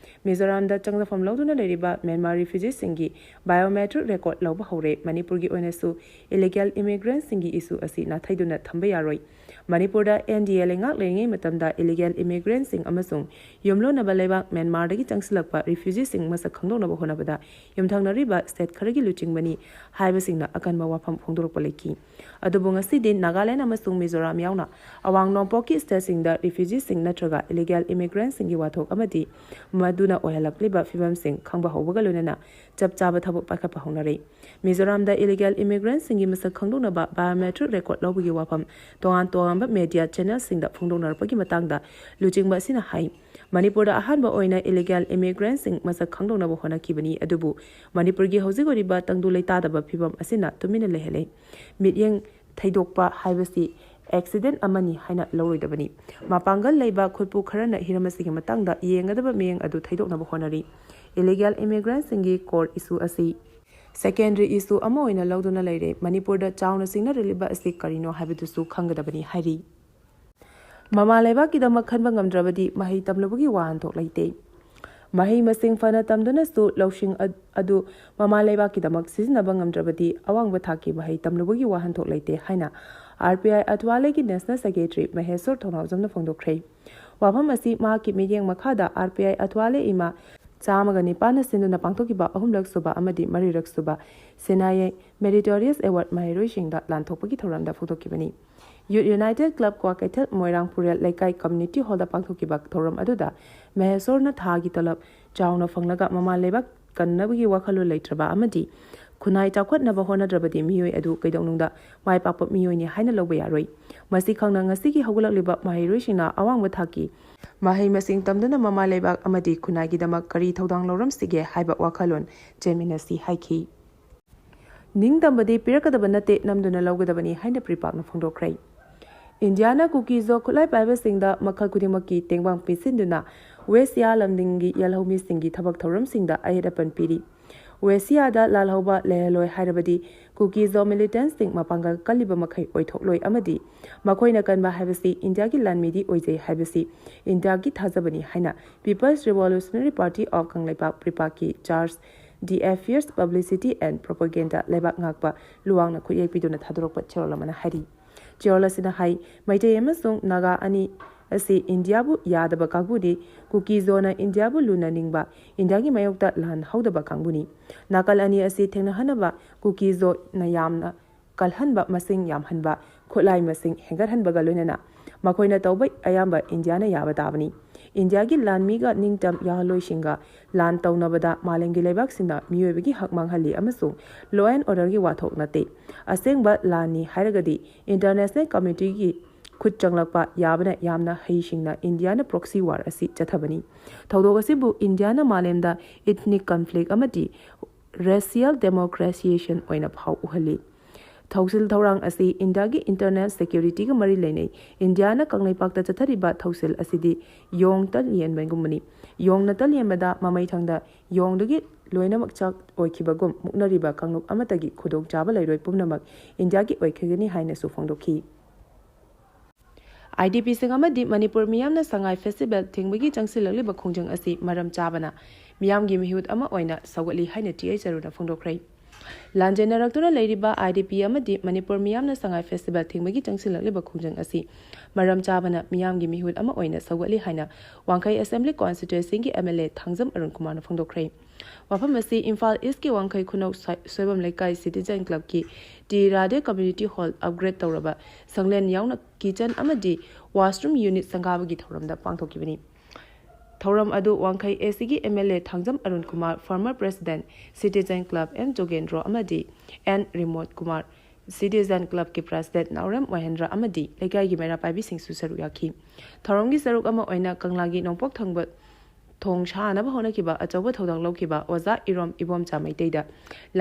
ꯃꯤꯖꯣꯔꯥꯝꯗ ꯆꯪꯖꯐꯝ ꯂꯧꯗꯨꯅ ꯂꯩꯔꯤꯕ ꯃ꯭ꯌꯥꯟꯃꯥꯔ ꯔꯤꯐ꯭ꯌꯨꯖꯤꯁꯤꯡꯒꯤ ꯕꯥꯏꯑꯣꯃꯦꯇ꯭ꯔꯤꯛ ꯔꯦꯀꯣꯔꯗ ꯂꯧꯕ ꯍꯧꯔꯦ꯫ ꯃꯅꯤꯄꯨꯔꯒꯤ ꯑꯣꯏꯅꯁꯨ ꯏꯂꯤꯒꯦꯜ ꯏꯃꯤꯒ꯭ꯔꯦꯟꯠꯁꯤꯡꯒꯤ ꯏꯁꯨ ꯑꯁꯤ ꯅꯥꯊꯩꯗꯨꯅ ꯊꯝꯕ ꯌꯥꯔꯣꯏ꯫ ꯃꯅꯤꯄꯨꯔꯗ N D A ꯂꯩꯉꯥꯛ ꯂꯩꯔꯤꯉꯩ ꯃꯇꯝꯗ ꯏꯂꯤꯒꯦꯜ ꯏꯃꯤꯒ꯭ꯔꯦꯟꯠꯁꯤꯡ ꯑꯃꯁꯨꯡ ꯌꯨꯝꯂꯣꯟꯅꯕ ꯂꯩꯕꯥꯛ ꯃ꯭ꯌꯥꯟꯃꯥꯔꯗꯒꯤ ꯆꯪꯁꯤꯜꯂꯛꯄ ꯔꯤꯐ꯭ꯌꯨꯖꯤꯁꯤꯡ ꯃꯁꯛ ꯈꯪꯗꯣꯛꯅꯕ ꯍꯣꯠꯅꯕꯗ ꯌꯨꯝꯊꯪꯅꯔꯤꯕ ꯁ꯭ꯇꯦꯠ ꯈꯔꯒꯤ ꯂꯨꯆꯤꯡꯕꯅꯤ ꯍꯥꯏꯕꯁꯤꯡꯅ ꯑꯀꯟꯕ ꯋꯥꯐꯝ ꯐꯣꯡꯗꯣꯔꯛꯄ ꯂꯩꯈꯤ꯫ ꯑꯗꯨꯕꯨ ꯉꯁꯤꯗꯤ ꯅꯥꯒꯥꯂꯦꯟ ꯑꯃꯁꯨꯡ ꯃꯤꯖꯣꯔꯥꯝ ꯌꯥꯎꯅ ꯑꯋꯥꯡ ꯅꯣꯡꯄꯣꯛꯀꯤ ꯁ꯭ꯇꯦꯠꯁꯤꯡꯗ ꯔꯤꯐ꯭ꯌꯨꯖꯤꯁꯤꯡ ꯅꯠꯇ꯭ꯔꯒ ꯏꯂꯤꯒꯦꯜ ꯏꯃꯤꯒ꯭ꯔꯦꯟꯠꯁꯤꯡꯒꯤ ꯋꯥꯊꯣꯛ ꯑꯃꯗꯤ ꯃꯗꯨꯅ ꯑꯣꯏꯍꯜꯂꯛꯂꯤꯕ ꯐꯤꯕꯝꯁꯤꯡ ꯈꯪꯕ ꯍꯧꯕꯒ ꯂꯣꯏꯅꯅ ꯆꯞ ꯆꯥꯕ ꯊꯕꯛ ꯄꯥꯏꯈꯠꯄ ꯍꯧꯅꯔꯦ꯫ ꯃꯤꯖꯣꯔꯥꯝꯗ ꯏꯂꯤꯒꯦꯜ ꯏꯃꯤꯒ꯭ꯔꯦꯟꯠꯁꯤꯡꯒꯤ ꯃꯁꯛ ꯈꯪꯗꯣꯛꯅꯕ ꯕꯥꯏꯑꯣꯃꯦꯇ꯭ꯔꯤꯛ ꯔꯦꯀꯣꯔꯗ ꯂꯧꯕꯒꯤ ꯋꯥꯐꯝ ꯇꯣꯉꯥꯟ ꯇꯣꯉꯥꯟꯕ ꯃꯦꯗꯤꯌꯥ ꯆꯦꯅꯦꯜꯁꯤꯡꯗ ꯐꯣꯡꯗꯣꯛꯅꯔꯛꯄꯒꯤ ꯃꯇꯥꯡꯗ ꯂꯨꯆꯤꯡꯕ ꯑꯁꯤꯅ ꯍꯥꯏ, ꯃꯅꯤꯄꯨꯔꯗ ꯑꯍꯥꯟꯕ ꯑꯣꯏꯅ ꯏꯂꯤꯒꯦꯜ ꯏꯃꯤꯒ꯭ꯔꯦꯟꯠꯁꯤꯡ ꯃꯁꯛ ꯈꯪꯗꯣꯛꯅꯕ ꯍꯣꯠꯅꯈꯤꯕꯅꯤ, ꯑꯗꯨꯕꯨ ꯃꯅꯤꯄꯨꯔꯒꯤ ꯍꯧꯖꯤꯛ ꯑꯣꯏꯔꯤꯕ ꯇꯪꯗꯨ ꯂꯩꯇꯥꯗꯕ ꯐꯤꯕꯝ ꯑꯁꯤꯅ ꯇꯨꯃꯤꯟꯅ ꯂꯩꯍꯜꯂꯦ꯫ ꯃꯤꯠꯌꯦꯡ ꯊꯩꯗꯣꯛꯄ ꯍꯥꯏꯕꯁꯤ ꯑꯦꯛꯁꯤꯗꯦꯟꯠ ꯑꯃꯅꯤ ꯍꯥꯏꯅ ꯂꯧꯔꯣꯏꯗꯕꯅꯤ꯫ ꯃꯄꯥꯡꯒꯜ ꯂꯩꯕ ꯈꯨꯠꯄꯨ ꯈꯔꯅ ꯍꯤꯔꯝ ꯑꯁꯤꯒꯤ ꯃꯇꯥꯡꯗ ꯌꯦꯡꯒꯗꯕ ꯃꯤꯠꯌꯦꯡ ꯑꯗꯨ ꯊꯩꯗꯣꯛꯅꯕ ꯍꯣꯠꯅꯔꯤ꯫ ꯏꯂꯤꯒꯦꯜ ꯏꯃꯤꯒ꯭ꯔꯦꯟꯠꯁꯤꯡꯒꯤ ꯀꯣꯔ ꯏꯁꯨ ꯑꯁꯤ Secondary issue ꯑꯃ ꯑꯣꯏꯅ ꯂꯧꯗꯨꯅ ꯂꯩꯔꯦ꯫ ꯃꯅꯤꯄꯨꯔꯗ ꯆꯥꯎꯅ ꯆꯤꯡꯅꯔꯤꯕ ꯑꯁꯤ ꯀꯔꯤꯅꯣ ꯍꯥꯏꯕꯗꯨꯁꯨ ꯈꯪꯒꯗꯕꯅꯤ ꯍꯥꯏꯔꯤ꯫ ꯃꯃꯥ ꯂꯩꯕꯥꯛꯀꯤꯗꯃꯛ ꯈꯟꯕ ꯉꯝꯗ꯭ꯔꯕꯗꯤ ꯃꯍꯩ ꯇꯝꯂꯨꯕꯒꯤ ꯋꯥꯍꯟꯊꯣꯛ ꯂꯩꯇꯦ꯫ ꯃꯍꯩ ꯃꯁꯤꯡ ꯐꯅ ꯇꯝꯗꯨꯅꯁꯨ ꯂꯧꯁꯤꯡ ꯑ-, ꯑꯗꯨ ꯃꯃꯥ ꯂꯩꯕꯥꯛꯀꯤꯗꯃꯛ ꯁꯤꯖꯤꯟꯅꯕ ꯉꯝꯗ꯭ꯔꯕꯗꯤ ꯑꯋꯥꯡꯕ ꯊꯥꯛꯀꯤ ꯃꯍꯩ ꯇꯝꯂꯨꯕꯒꯤ ꯋꯥꯍꯟꯊꯣꯛ ꯂꯩꯇꯦ ꯍꯥꯏꯅ ꯑꯥꯔ ꯄꯤ ꯑꯥꯏ ꯑꯊꯋꯥꯂꯦꯒꯤ National Secretary ꯃꯍꯦꯁꯣꯔ ꯊꯧꯅꯥꯎꯖꯝꯅ ꯐꯣꯡꯗꯣꯛꯈ꯭ꯔꯦ꯫ ꯋꯥꯐꯝ ꯑꯁꯤ ꯃꯍꯥꯛꯀꯤ ꯃꯤꯠꯌꯦꯡ ꯃꯈꯥꯗ ꯑꯥꯔ ꯄꯤ ꯑꯥꯏ ꯑꯊꯋꯥꯂꯦ ꯏꯃꯥ ꯆꯥꯝꯃꯒ ꯅꯤꯄꯥꯟꯅ ꯁꯤꯟꯗꯨꯅ ꯄꯥꯡꯊꯣꯛꯈꯤꯕ ꯑꯍꯨꯝꯂꯛ ꯁꯨꯕ ꯑꯃꯗꯤ ꯃꯔꯤꯔꯛ ꯁꯨꯕ ꯁꯦꯅꯥꯌꯥꯏ Meritorious Award ꯃꯍꯩꯔꯣꯏꯁꯤꯡꯗ ꯂꯥꯟꯊꯣꯛꯄꯒꯤ ꯊꯧꯔꯝꯗ ꯐꯣꯡꯗꯣꯛꯈꯤꯕꯅꯤ꯫ Youth United Club ꯀ꯭ꯋꯥꯀꯩꯊꯦꯜ ꯃꯣꯏꯔꯥꯡ ꯐꯨꯔꯦꯜ ꯂꯩꯀꯥꯏ Community Hallꯗ ꯄꯥꯡꯊꯣꯛꯈꯤꯕ ꯊꯧꯔꯝ ꯑꯗꯨꯗ ꯃꯍꯦꯁꯣꯔꯅ ꯊꯥꯒꯤ ꯇꯂꯕ ꯆꯥꯎꯅ ꯐꯪꯂꯒ ꯃꯃꯥ ꯂꯩꯕꯥꯛ ꯀꯟꯅꯕꯒꯤ ꯋꯥꯈꯜꯂꯣꯟ ꯂꯩꯇ꯭ꯔꯕ ꯑꯃꯗꯤ ꯈꯨꯟꯅꯥꯏ ꯆꯥꯎꯈꯠꯅꯕ ꯍꯣꯠꯅꯗ꯭ꯔꯕꯗꯤ ꯃꯤꯑꯣꯏ ꯑꯗꯨ ꯀꯩꯗꯧꯅꯨꯡꯗ ꯃꯥꯏ ꯄꯥꯛꯄ ꯃꯤꯑꯣꯏꯅꯤ ꯍꯥꯏꯅ ꯂꯧꯕ ꯌꯥꯔꯣꯏ꯫ ꯃꯁꯤ ꯈꯪꯅ ꯉꯁꯤꯒꯤ ꯍꯧꯒꯠꯂꯛꯂꯤꯕ ꯃꯍꯩꯔꯣꯏꯁꯤꯡꯅ ꯑꯋꯥꯡꯕ ꯊꯥꯛꯀꯤ ꯃꯍꯩ ꯃꯁꯤꯡ ꯇꯝꯗꯨꯅ ꯃꯃꯥ ꯂꯩꯕꯥꯛ ꯑꯃꯗꯤ ꯈꯨꯟꯅꯥꯏꯒꯤꯗꯃꯛ ꯀꯔꯤ ꯊꯧꯗꯥꯡ ꯂꯧꯔꯝꯁꯤꯒꯦ ꯍꯥꯏꯕ ꯋꯥꯈꯜꯂꯣꯟ ꯆꯦꯟꯃꯤꯟꯅꯁꯤ ꯍꯥꯏꯈꯤ꯫ ꯅꯤꯡꯇꯝꯕꯗꯤ ꯄꯤꯔꯛꯀꯗꯕ ꯅꯠꯇꯦ, ꯅꯝꯗꯨꯅ ꯂꯧꯒꯗꯕꯅꯤ ꯍꯥꯏꯅ ꯄ꯭ꯔꯤꯄꯥꯛꯅ ꯐꯣꯡꯗꯣꯛꯈ꯭ꯔꯦ꯫ ꯏꯟꯗꯤꯌꯥꯅ ꯀꯨꯀꯤꯖꯣ ꯈꯨꯠꯂꯥꯏ ꯄꯥꯏꯕꯁꯤꯡꯗ ꯃꯈꯜ ꯈꯨꯗꯤꯡꯃꯛꯀꯤ ꯇꯦꯡꯕꯥꯡ ꯄꯤꯁꯤꯟꯗꯨꯅ ꯋꯦꯁꯤꯌꯥ ꯂꯝꯗꯤꯡꯒꯤ ꯌꯦꯜꯍꯧꯃꯤꯁꯤꯡꯒꯤ ꯊꯕꯛ ꯊꯧꯔꯝꯁꯤꯡꯗ ꯑꯌꯦꯠ ꯑꯄꯟ ꯄꯤꯔꯤ꯫ ꯋꯦꯁꯤꯌꯥꯗ ꯂꯥꯜꯍꯧꯕ ꯂꯩꯍꯜꯂꯣꯏ ꯍꯥꯏꯔꯕꯗꯤ ꯀꯨꯀꯤꯖꯣ militantꯁꯤꯡ ꯃꯄꯥꯡꯒꯜ ꯀꯜꯂꯤꯕ ꯃꯈꯩ ꯑꯣꯏꯊꯣꯛꯂꯣꯏ ꯑꯃꯗꯤ ꯃꯈꯣꯏꯅ ꯀꯟꯕ ꯍꯥꯏꯕꯁꯤ ꯏꯟꯗꯤꯌꯥꯒꯤ ꯂꯥꯟꯃꯤꯗꯤ ꯑꯣꯏꯖꯩ ꯍꯥꯏꯕꯁꯤ ꯏꯟꯗꯤꯌꯥꯒꯤ ꯊꯥꯖꯕꯅꯤ ꯍꯥꯏꯅ People's Revolutionary Party of Kangleipak ꯄ꯭ꯔꯤꯄꯥꯛꯀꯤ charge d'affaires, publicity and propaganda ꯂꯩꯕꯥꯛ ꯉꯥꯛꯄ ꯂꯨꯋꯥꯡꯅ ꯈꯨꯠꯌꯦꯛ ꯄꯤꯗꯨꯅ ꯊꯥꯗꯣꯔꯛꯄ ꯆꯦꯔꯣꯜ ꯑꯃꯅ ꯍꯥꯏꯔꯤ꯫ ꯆꯦꯔꯣꯜ ꯑꯁꯤꯅ ꯍꯥꯏ, ꯃꯩꯇꯩ ꯑꯃꯁꯨꯡ ꯅꯥꯒꯥ ꯑꯅꯤ ꯑꯁꯤ ꯏꯟꯗꯤꯌꯥꯕꯨ ꯌꯥꯗꯕ ꯀꯥꯡꯕꯨꯅꯤ꯫ ꯀꯨꯀꯤꯖꯣꯅ ꯏꯟꯗꯤꯌꯥꯕꯨ ꯂꯨꯅ ꯅꯤꯡꯕ, ꯏꯟꯗꯤꯌꯥꯒꯤ ꯃꯥꯌꯣꯛꯇ ꯂꯥꯟ ꯍꯧꯗꯕ ꯀꯥꯡꯕꯨꯅꯤ꯫ ꯅꯥꯀꯜ ꯑꯅꯤ ꯑꯁꯤ ꯊꯦꯡꯅꯍꯟꯅꯕ ꯀꯨꯀꯤꯖꯣꯅ ꯌꯥꯝꯅ ꯀꯜꯍꯟꯕ, ꯃꯁꯤꯡ ꯌꯥꯝꯍꯟꯕ, ꯈꯨꯠꯂꯥꯏ ꯃꯁꯤꯡ ꯍꯦꯟꯒꯠꯍꯟꯕꯒ ꯂꯣꯏꯅꯅ ꯃꯈꯣꯏꯅ ꯇꯧꯕ ꯑꯌꯥꯝꯕ ꯏꯟꯗꯤꯌꯥꯅ ꯌꯥꯕ ꯇꯥꯕꯅꯤ꯫ ꯏꯟꯗꯤꯌꯥꯒꯤ ꯂꯥꯟꯃꯤꯒ ꯅꯤꯡꯇꯝ ꯌꯥꯍꯜꯂꯣꯏꯁꯤꯡꯒ ꯂꯥꯟ ꯇꯧꯅꯕꯗ ꯃꯥꯂꯦꯝꯒꯤ ꯂꯩꯕꯥꯛꯁꯤꯡꯅ ꯃꯤꯑꯣꯏꯕꯒꯤ ꯍꯛ ꯃꯥꯡꯍꯜꯂꯤ ꯑꯃꯁꯨꯡ law and orderꯒꯤ ꯋꯥꯊꯣꯛ ꯅꯠꯇꯦ꯫ ꯑꯁꯦꯡꯕ ꯂꯥꯟꯅꯤ ꯍꯥꯏꯔꯒꯗꯤ international communityꯒꯤ ꯈꯨꯠ ꯆꯪꯂꯛꯄ ꯌꯥꯕꯅ ꯌꯥꯝꯅ ꯍꯩꯁꯤꯡꯅ ꯏꯟꯗꯤꯌꯥꯅ proxy war ꯑꯁꯤ ꯆꯠꯊꯕꯅꯤ꯫ ꯊꯧꯗꯣꯛ ꯑꯁꯤꯕꯨ ꯏꯟꯗꯤꯌꯥꯅ ꯃꯥꯂꯦꯝꯗ ethnic conflict ꯑꯃꯗꯤ racial democratization ꯑꯣꯏꯅ ꯐꯥꯎ ꯎꯍꯜꯂꯤ꯫ ꯊꯧꯁꯤꯜ ꯊꯧꯔꯥꯡ ꯑꯁꯤ ꯏꯟꯗꯤꯌꯥꯒꯤ internal securityꯒ ꯃꯔꯤ ꯂꯩꯅꯩ꯫ ꯏꯟꯗꯤꯌꯥꯅ ꯀꯪꯂꯩꯄꯥꯛꯇ ꯆꯠꯊꯔꯤꯕ ꯊꯧꯁꯤꯜ ꯑꯁꯤꯗꯤ ꯌꯣꯡ ꯇꯟ ꯌꯦꯟꯕꯒꯨꯝꯕꯅꯤ꯫ ꯌꯣꯡꯅꯇ ꯂꯦꯝꯕꯗ ꯃꯃꯩ ꯊꯪꯗ ꯌꯣꯡꯗꯒꯤ ꯂꯣꯏꯅꯃꯛ ꯆꯥꯛ ꯑꯣꯏꯈꯤꯕꯒꯨꯝ ꯃꯨꯛꯅꯔꯤꯕ ꯀꯥꯡꯂꯨꯞ ꯑꯃꯠꯇꯒꯤ ꯈꯨꯗꯣꯡꯆꯥꯕ ꯂꯩꯔꯣꯏ ꯄꯨꯝꯅꯃꯛ ꯏꯟꯗꯤꯌꯥꯒꯤ ꯑꯣꯏꯈꯤꯒꯅꯤ ꯍꯥꯏꯅꯁꯨ ꯐꯣꯡꯗꯣꯛꯈꯤ꯫ IDPꯁꯤꯡ ꯑꯃꯗꯤ ꯃꯅꯤꯄꯨꯔ ꯃꯤꯌꯥꯝꯅ ꯁꯉꯥꯏ ꯐꯦꯁꯇꯤꯚꯦꯜ ꯊꯤꯡꯕꯒꯤ ꯆꯪꯁꯤꯜꯂꯛꯂꯤꯕ ꯈꯣꯡꯖꯪ ꯑꯁꯤ ꯃꯔꯝ ꯆꯥꯕꯅ ꯃꯤꯌꯥꯝꯒꯤ ꯃꯤꯍꯨꯠ ꯑꯃ ꯑꯣꯏꯅ ꯁꯧꯒꯠꯂꯤ ꯍꯥꯏꯅ ꯇꯤ ꯑꯩꯆ ꯑꯔꯨꯅ ꯐꯣꯡꯗꯣꯛꯈ꯭ꯔꯦ꯫ ꯂꯥꯟꯖꯦꯟꯅꯔꯛꯇꯨꯅ ꯂꯩꯔꯤꯕ IDP ꯑꯃꯗꯤ ꯃꯅꯤꯄꯨꯔ ꯃꯤꯌꯥꯝꯅ ꯁꯉꯥꯏ ꯐꯦꯁꯇꯤꯚꯦꯜ ꯊꯤꯡꯕꯒꯤ ꯆꯪꯁꯤꯜꯂꯛꯂꯤꯕ ꯈꯣꯡꯖꯪ ꯑꯁꯤ ꯃꯔꯝ ꯆꯥꯕꯅ ꯃꯤꯌꯥꯝꯒꯤ ꯃꯤꯍꯨꯠ ꯑꯃ ꯑꯣꯏꯅ ꯁꯧꯒꯠꯂꯤ ꯍꯥꯏꯅ ꯋꯥꯡꯈꯩ ꯑꯦꯁꯦꯝꯕ꯭ꯂꯤ ꯀꯣꯟꯁꯇꯤꯇ꯭ꯋꯦꯟꯁꯤꯒꯤ MLA ꯊꯥꯡꯖꯝ ꯑꯔꯨꯟ ꯀꯨꯃꯥꯔꯅ ꯐꯣꯡꯗꯣꯛꯈ꯭ꯔꯦ꯫ ꯋꯥꯐꯝ ꯑꯁꯤ ꯏꯝꯐꯥꯜ ꯏꯁꯀꯤ ꯋꯥꯡꯈꯩ ꯈꯨꯅꯧ ꯁꯣꯏ-, ꯁꯣꯏꯕꯝ ꯂꯩꯀꯥꯏ ꯁꯤꯇꯤꯖꯟ ꯀ꯭ꯂꯕꯀꯤ T Radhe community hall upgrade ꯇꯧꯔꯕ ꯁꯪꯂꯦꯟ ꯌꯥꯎꯅ ꯀꯤꯆꯟ ꯑꯃꯗꯤ ꯋꯥꯁꯔꯨꯝ ꯌꯨꯅꯤꯠ ꯁꯪꯒꯥꯕꯒꯤ ꯊꯧꯔꯝꯗ ꯄꯥꯡꯊꯣꯛꯈꯤꯕꯅꯤ꯫ ꯊꯧꯔꯝ ꯑꯗꯨ ꯋꯥꯡꯈꯩ ꯑꯦꯁꯤꯒꯤ MLA Thangjam Arun Kumar, former president citizen club M Jogendro ꯑꯃꯗꯤ ꯑꯦꯟ ꯔꯤꯃꯣꯠ ꯀꯨꯃꯥꯔ, ꯁꯤꯇꯤꯖꯟ ꯀ꯭ꯂꯕꯀꯤ ꯄ꯭ꯔꯦꯁꯤꯗꯦꯟꯠ ꯅꯥꯎꯔꯦꯝ ꯃꯣꯍꯦꯟꯗ꯭ꯔ ꯑꯃꯗꯤ ꯂꯩꯀꯥꯏꯒꯤ ꯃꯩꯔꯥ ꯄꯥꯏꯕꯤꯁꯤꯡꯁꯨ ꯁꯔꯨꯛ ꯌꯥꯈꯤ꯫ ꯊꯧꯔꯝꯒꯤ ꯁꯔꯨꯛ ꯑꯃ ꯑꯣꯏꯅ ꯀꯪꯂꯥꯒꯤ ꯅꯣꯡꯄꯣꯛ ꯊꯪꯕ ꯊꯣꯡ ꯁꯥꯅꯕ ꯍꯣꯠꯅꯈꯤꯕ ꯑꯆꯧꯕ ꯊꯧꯗꯥꯡ ꯂꯧꯈꯤꯕ ꯑꯣꯖꯥ ꯏꯔꯣꯝ ꯏꯕꯣꯝꯆꯥ ꯃꯩꯇꯩꯗ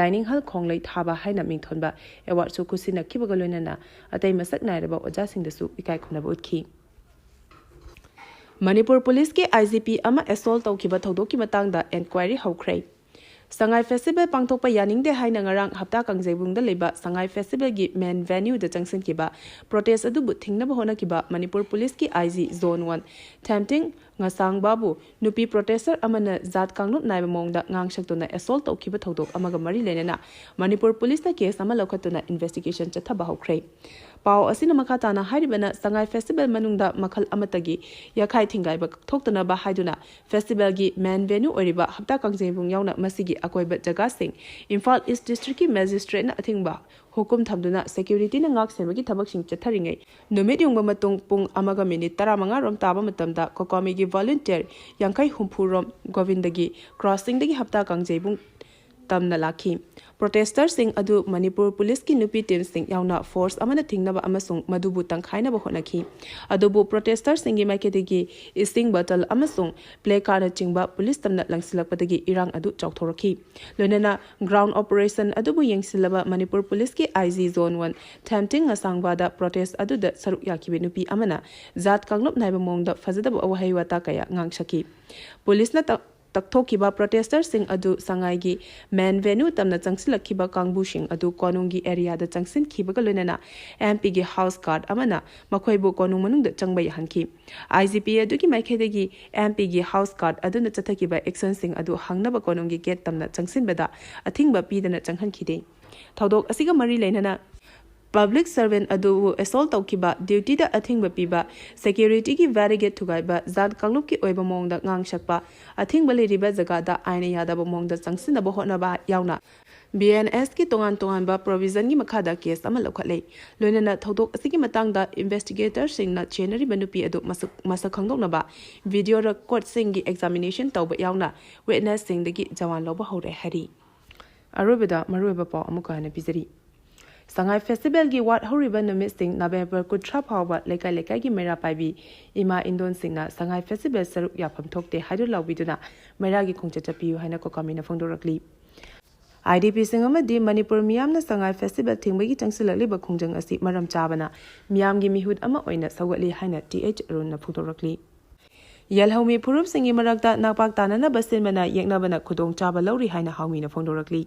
ꯂꯥꯏꯅꯤꯡꯍꯜ ꯈꯣꯡꯂꯩ ꯊꯥꯕ ꯍꯥꯏꯅ ꯃꯤꯡꯊꯣꯟꯕ ꯑꯦꯋꯥꯔꯗꯁꯨ ꯈꯨꯠꯁꯤꯟꯅꯈꯤꯕꯒ ꯂꯣꯏꯅꯅ ꯑꯇꯩ ꯃꯁꯛ ꯅꯥꯏꯔꯕ ꯑꯣꯖꯥꯁꯤꯡꯗꯁꯨ ꯏꯀꯥꯏ ꯈꯨꯝꯅꯕ ꯎꯠꯈꯤ꯫ ꯃꯅꯤꯄꯨꯔ ꯄꯨꯂꯤꯁꯀꯤ IGP ꯑꯃ ꯑꯦꯁꯣꯜ ꯇꯧꯈꯤꯕ ꯊꯧꯗꯣꯛꯀꯤ ꯃꯇꯥꯡꯗ ꯏꯟꯀ꯭ꯋꯥꯏꯔꯤ ꯍꯧꯈ꯭ꯔꯦ꯫ ꯁꯉꯥꯏ ꯐꯦꯁꯇꯤꯚꯦꯜ ꯄꯥꯡꯊꯣꯛꯄ ꯌꯥꯅꯤꯡꯗꯦ ꯍꯥꯏꯅ ꯉꯔꯥꯡ ꯍꯞꯇꯥ ꯀꯥꯡꯖꯩꯕꯨꯡꯗ ꯂꯩꯕ ꯁꯉꯥꯏ ꯐꯦꯁꯇꯤꯚꯦꯜꯒꯤ ꯃꯦꯟ ꯚꯦꯅ꯭ꯌꯨꯗ ꯆꯪꯁꯤꯟꯈꯤꯕ ꯄ꯭ꯔꯣꯇꯦꯁ ꯑꯗꯨꯕꯨ ꯊꯤꯡꯅꯕ ꯍꯣꯠꯅꯈꯤꯕ ꯃꯅꯤꯄꯨꯔ ꯄꯨꯂꯤꯁꯀꯤ IG ꯖꯣꯟ ꯋꯥꯟ ꯊꯦꯝꯇꯤꯡ ꯉꯁꯥꯡꯕꯥꯕꯨ ꯅꯨꯄꯤ ꯄ꯭ꯔꯣꯇꯦꯁꯇꯔ ꯑꯃꯅ ꯖꯥꯠ ꯀꯥꯡꯂꯨꯞ ꯅꯥꯏꯕ ꯃꯑꯣꯡꯗ ꯉꯥꯡꯁꯛꯇꯨꯅ ꯑꯦꯁꯣꯜ ꯇꯧꯈꯤꯕ ꯊꯧꯗꯣꯛ ꯑꯃꯒ ꯃꯔꯤ ꯂꯩꯅꯅ ꯃꯅꯤꯄꯨꯔ ꯄꯨꯂꯤꯁꯅ ꯀꯦꯁ ꯑꯃ ꯂꯧꯈꯠꯇꯨꯅ ꯏꯟꯚꯦꯁꯇꯤꯒꯦꯁꯟ ꯆꯠꯊꯕ ꯍꯧꯈ꯭ꯔꯦ꯫ ꯄꯥꯎ ꯑꯁꯤꯅ ꯃꯈꯥ ꯇꯥꯅ ꯍꯥꯏꯔꯤꯕꯅ ꯁꯉꯥꯏ ꯐꯦꯁꯇꯤꯚꯦꯜ ꯃꯅꯨꯡꯗ ꯃꯈꯜ ꯑꯃꯠꯇꯒꯤ ꯌꯥꯈꯥꯏ ꯊꯤꯡꯒꯥꯏꯕ ꯊꯣꯛꯇꯅꯕ ꯍꯥꯏꯗꯨꯅ ꯐꯦꯁꯇꯤꯚꯦꯜꯒꯤ ꯃꯦꯟ ꯚꯦꯅ꯭ꯌꯨ ꯑꯣꯏꯔꯤꯕ ꯍꯞꯇꯥ ꯀꯥꯡꯖꯩꯕꯨꯡ ꯌꯥꯎꯅ ꯃꯁꯤꯒꯤ ꯑꯀꯣꯏꯕ ꯖꯒꯥꯁꯤꯡ, ꯏꯝꯐꯥꯜ ꯏꯁ ꯗꯤꯁꯇ꯭ꯔꯤꯛꯀꯤ ꯃꯦꯖꯤꯁꯇ꯭ꯔꯦꯠꯅ ꯑꯊꯤꯡꯕ ꯍꯨꯀꯨꯝ ꯊꯝꯗꯨꯅ ꯁꯦꯀ꯭ꯌꯨꯔꯤꯇꯤꯅ ꯉꯥꯛ ꯁꯦꯟꯕꯒꯤ ꯊꯕꯛꯁꯤꯡ ꯆꯠꯊꯔꯤꯉꯩ, ꯅꯨꯃꯤꯠ ꯌꯨꯡꯕ ꯃꯇꯨꯡ ꯄꯨꯡ ꯑꯃꯒ ꯃꯤꯅꯤꯠ ꯇꯔꯥꯃꯉꯥ ꯔꯣꯝ ꯇꯥꯕ ꯃꯇꯝꯗ ꯀꯣꯀꯥꯃꯤꯒꯤ ꯚꯣꯂꯨꯟꯇꯤꯌꯔ ꯌꯥꯡꯈꯩ ꯍꯨꯝꯐꯨ ꯔꯣꯝ ꯒꯣꯕꯤꯟꯗꯒꯤ ꯀ꯭ꯔꯣꯁꯤꯡꯗꯒꯤ ꯍꯞꯇꯥ ꯀꯥꯡꯖꯩꯕꯨꯡ ꯇꯝꯅ ꯂꯥꯛꯈꯤ꯫ ꯄ꯭ꯔꯣꯇꯦꯁꯇꯔꯁꯤꯡ ꯑꯗꯨ ꯃꯅꯤꯄꯨꯔ ꯄꯨꯂꯤꯁꯀꯤ ꯅꯨꯄꯤ ꯇꯤꯝꯁꯤꯡ ꯌꯥꯎꯅ ꯐꯣꯔꯁ ꯑꯃꯅ ꯊꯤꯡꯅꯕ ꯑꯃꯁꯨꯡ ꯃꯗꯨꯕꯨ ꯇꯪꯈꯥꯏꯅꯕ ꯍꯣꯠꯅꯈꯤ꯫ ꯑꯗꯨꯕꯨ ꯄ꯭ꯔꯣꯇꯦꯁꯇꯔꯁꯤꯡꯒꯤ ꯃꯥꯏꯀꯩꯗꯒꯤ ꯏꯁꯤꯡ ꯕꯣꯇꯜ ꯑꯃꯁꯨꯡ ꯄ꯭ꯂꯦ ꯀꯥꯔꯗꯅꯆꯤꯡꯕ ꯄꯨꯂꯤꯁ ꯇꯝꯅ ꯂꯪꯁꯤꯜꯂꯛꯄꯗꯒꯤ ꯏꯔꯥꯡ ꯑꯗꯨ ꯆꯥꯎꯊꯣꯔꯛꯈꯤ꯫ ꯂꯣꯏꯅꯅ ꯒ꯭ꯔꯥꯎꯟ ꯑꯣꯄꯔꯦꯁꯟ ꯑꯗꯨꯕꯨ ꯌꯦꯡꯁꯤꯜꯂꯕ ꯃꯅꯤꯄꯨꯔ ꯄꯨꯂꯤꯁꯀꯤ ꯑꯥꯏ ꯖꯤ ꯖꯣꯟ ꯋꯥꯟ ꯊꯦꯝꯇꯤꯡ ꯉꯁꯥꯡꯕꯥꯗ ꯄ꯭ꯔꯣꯇꯦꯁ ꯑꯗꯨꯗ ꯁꯔꯨꯛ ꯌꯥꯈꯤꯕ ꯅꯨꯄꯤ ꯑꯃꯅ ꯖꯥꯠ ꯀꯥꯡꯂꯨꯞ ꯅꯥꯏꯕ ꯃꯑꯣꯡꯗ ꯐꯖꯗꯕ ꯋꯥꯍꯩ ꯋꯥꯇꯥ ꯀꯌꯥ ꯉꯥꯡꯁꯛꯈꯤ꯫ ꯄꯨꯂꯤꯁꯅ ꯇꯛ-, ꯇꯛꯊꯣꯛꯈꯤꯕ ꯄ꯭ꯔꯣꯇꯦꯁꯇꯔꯁꯤꯡ ꯑꯗꯨ ꯁꯉꯥꯏꯒꯤ ꯃꯦꯟ ꯚꯦꯅꯨ ꯇꯝꯅ ꯆꯪꯁꯤꯜꯂꯛꯈꯤꯕ ꯀꯥꯡꯕꯨꯁꯤꯡ ꯑꯗꯨ ꯀꯣꯅꯨꯡꯒꯤ ꯑꯦꯔꯤꯌꯥꯗ ꯆꯪꯁꯤꯟꯈꯤꯕꯒ ꯂꯣꯏꯅꯅ ꯑꯦꯝ ꯄꯤꯒꯤ ꯍꯥꯎꯁ ꯒꯥꯔꯗ ꯑꯃꯅ ꯃꯈꯣꯏꯕꯨ ꯀꯣꯅꯨꯡ ꯃꯅꯨꯡꯗ ꯆꯪꯕ ꯌꯥꯍꯟꯈꯤ꯫ ꯑꯥꯏ ꯖꯤ ꯄꯤ ꯑꯗꯨꯒꯤ ꯃꯥꯏꯀꯩꯗꯒꯤ ꯑꯦꯝ ꯄꯤꯒꯤ ꯍꯥꯎꯁ ꯒꯥꯔꯗ ꯑꯗꯨꯅ ꯆꯠꯊꯈꯤꯕ ꯑꯦꯛꯁꯟꯁꯤꯡ ꯑꯗꯨ ꯍꯪꯅꯕ ꯀꯣꯅꯨꯡꯒꯤ ꯒꯦꯠ ꯇꯝꯅ ꯆꯪꯁꯤꯟꯕꯗ ꯑꯊꯤꯡꯕ ꯄꯤꯗꯅ ꯆꯪꯍꯟꯈꯤꯗꯦ꯫ ꯊꯧꯗꯣꯛ ꯑꯁꯤꯒ ꯃꯔꯤ ꯂꯩꯅꯅ ꯄꯕ꯭ꯂꯤꯛ ꯁꯔꯚꯦꯟ ꯑꯗꯨꯕꯨ ꯑꯦꯁꯣꯜ ꯇꯧꯈꯤꯕ, ꯗ꯭ꯌꯨꯇꯤꯗ ꯑꯊꯤꯡꯕ ꯄꯤꯕ, ꯁꯦꯀ꯭ꯌꯨꯔꯤꯇꯤꯒꯤ ꯕꯦꯔꯤꯒꯦꯠ ꯊꯨꯒꯥꯏꯕ, ꯖꯥꯠ ꯀꯥꯡꯂꯨꯞꯀꯤ ꯑꯣꯏꯕ ꯃꯑꯣꯡꯗ ꯉꯥꯡ ꯁꯛꯄ, ꯑꯊꯤꯡꯕ ꯂꯩꯔꯤꯕ ꯖꯒꯥꯗ ꯑꯥꯏꯟꯅ ꯌꯥꯗꯕ ꯃꯑꯣꯡꯗ ꯆꯪꯁꯤꯟꯅꯕ ꯍꯣꯠꯅꯕ ꯌꯥꯎꯅ ꯕꯤ ꯑꯦꯟ ꯑꯦꯁꯀꯤ ꯇꯣꯉꯥꯟ ꯇꯣꯉꯥꯟꯕ ꯄ꯭ꯔꯣꯚꯤꯖꯟꯒꯤ ꯃꯈꯥꯗ ꯀꯦꯁ ꯑꯃ ꯂꯧꯈꯠꯂꯦ꯫ ꯂꯣꯏꯅꯅ ꯊꯧꯗꯣꯛ ꯑꯁꯤꯒꯤ ꯃꯇꯥꯡꯗ ꯏꯟꯚꯦꯁꯇꯤꯒꯦꯇꯔꯁꯤꯡꯅ ꯆꯦꯟꯅꯔꯤꯕ ꯅꯨꯄꯤ ꯑꯗꯨ ꯃꯁꯛ, ꯃꯁꯛ ꯈꯪꯗꯣꯛꯅꯕ ꯚꯤꯗꯤꯑꯣ ꯔꯦꯀꯣꯔꯗꯁꯤꯡꯒꯤ ꯑꯦꯛꯖꯥꯃꯤꯅꯦꯁꯟ ꯇꯧꯕ ꯌꯥꯎꯅ ꯋꯤꯠꯅꯦꯁꯁꯤꯡꯗꯒꯤ ꯆꯥꯋꯥꯟ ꯂꯧꯕ ꯍꯧꯔꯦ ꯍꯥꯏꯔꯤ꯫ ꯑꯔꯣꯏꯕꯗ ꯃꯔꯨꯑꯣꯏꯕ ꯄꯥꯎ ꯑꯃꯨꯛꯀ ꯍꯟꯅ ꯄꯤꯖꯔꯤ꯫ ꯁꯉꯥꯏ ꯐꯦꯁꯇꯤꯚꯦꯜꯒꯤ ꯋꯥꯠꯍꯧꯔꯤꯕ ꯅꯨꯃꯤꯠꯁꯤꯡ ꯅꯕꯦꯝꯕꯔ ꯀꯨꯟꯊ꯭ꯔꯥ ꯐꯥꯎꯕ ꯂꯩꯀꯥꯏ ꯂꯩꯀꯥꯏꯒꯤ ꯃꯩꯔꯥ ꯄꯥꯏꯕꯤ ꯏꯃꯥ ꯏꯟꯗꯣꯟꯁꯤꯡꯅ ꯁꯉꯥꯏ ꯐꯦꯁꯇꯤꯚꯦꯜ ꯁꯔꯨꯛ ꯌꯥꯐꯝ ꯊꯣꯛꯇꯦ ꯍꯥꯏꯗꯨꯅ ꯂꯥꯎꯕꯤꯗꯨꯅ ꯃꯩꯔꯥꯒꯤ ꯈꯣꯡꯆꯠ ꯆꯠꯄꯤꯌꯨ ꯍꯥꯏꯅ ꯀꯣꯀꯥꯃꯤꯅ ꯐꯣꯡꯗꯣꯔꯛꯂꯤ꯫ ꯑꯥꯏ ꯗꯤ ꯄꯤꯁꯤꯡ ꯑꯃꯗꯤ ꯃꯅꯤꯄꯨꯔ ꯃꯤꯌꯥꯝꯅ ꯁꯉꯥꯏ ꯐꯦꯁꯇꯤꯚꯦꯜ ꯊꯤꯡꯕꯒꯤ ꯆꯪꯁꯤꯜꯂꯛꯂꯤꯕ ꯈꯣꯡꯖꯪ ꯑꯁꯤ ꯃꯔꯝ ꯆꯥꯕꯅ ꯃꯤꯌꯥꯝꯒꯤ ꯃꯤꯍꯨꯠ ꯑꯃ ꯑꯣꯏꯅ ꯁꯧꯒꯠꯂꯤ ꯍꯥꯏꯅ ꯇꯤ ꯑꯩꯆ ꯑꯔꯨꯟꯅ ꯐꯣꯡꯗꯣꯔꯛꯂꯤ꯫ ꯌꯦꯜꯍꯧꯃꯤ ꯐꯨꯔꯨꯞꯁꯤꯡꯒꯤ ꯃꯔꯛꯇ ꯅꯥꯛꯄꯥꯛ ꯇꯥꯅꯅꯕ ꯁꯤꯟꯕꯅ ꯌꯦꯛꯅꯕꯅ ꯈꯨꯗꯣꯡꯆꯥꯕ ꯂꯧꯔꯤ ꯍꯥꯏꯅ ꯍꯥꯎꯃꯤꯅ ꯐꯣꯡꯗꯣꯔꯛꯂꯤ꯫